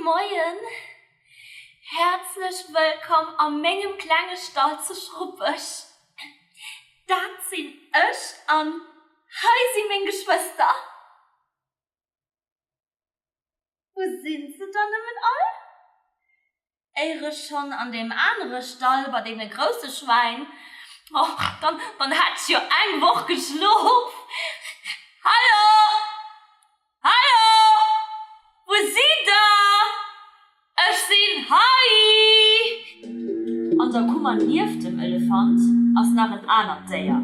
Moien! Häerzlech wëllkomm a mengem klenge Stall zu Schruppech. Dat sinn ech an hei si meng Geschwëster. Wou sinn se dann nëmmen all? Éiere schonn an deem anere Stall bei deene grousse Schwäin. Oh, dann, dann hätt ech jo eng Woch geschlof. Hallo! Hallo! Wou sidd der? Ech sinn hei! An der Kummer nieft dem Elefant ass nach en anert Déier,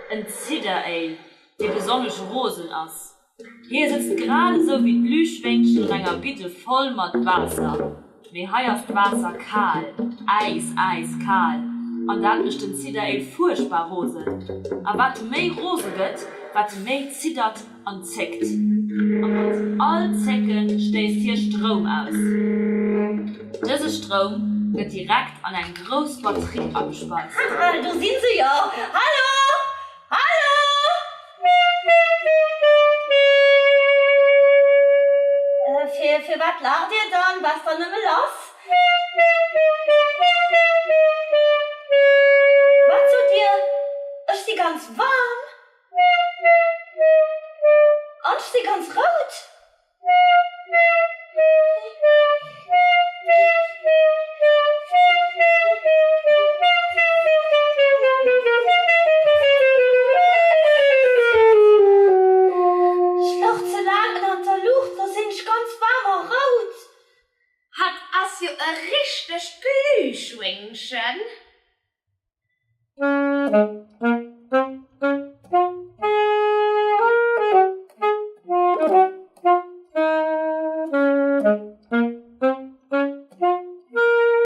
en Zidderéil, dee besonnesch rosen ass. Hie sëtzt grad esou wéi d'Glühschwéngchen an enger Bidde voll mat Waasser. Mee hei ass d'Waasser kal, äis, äiskal, an dat mécht den Zidderéil fuerchtbar rosen. A wat e méi rose gëtt, wat e méi ziddert an zéckt. A mat all Zécke stéisst hie Stroum aus. Dëse Stroum gëtt direkt an eng grouss Batterie agespeist. Haha, do sinn se jo! Hallo! Hallo! Fir, firwat laacht Dir dann? Wat ass dann nëmme lass? Wat sot Dir? Ech si ganz waarm an ech si ganz rout. Ech louch ze laang ënnert der Luucht, lo sinn ech ganz waarm a rout. Hatt ass jo e richtegt Glühschwéngchen.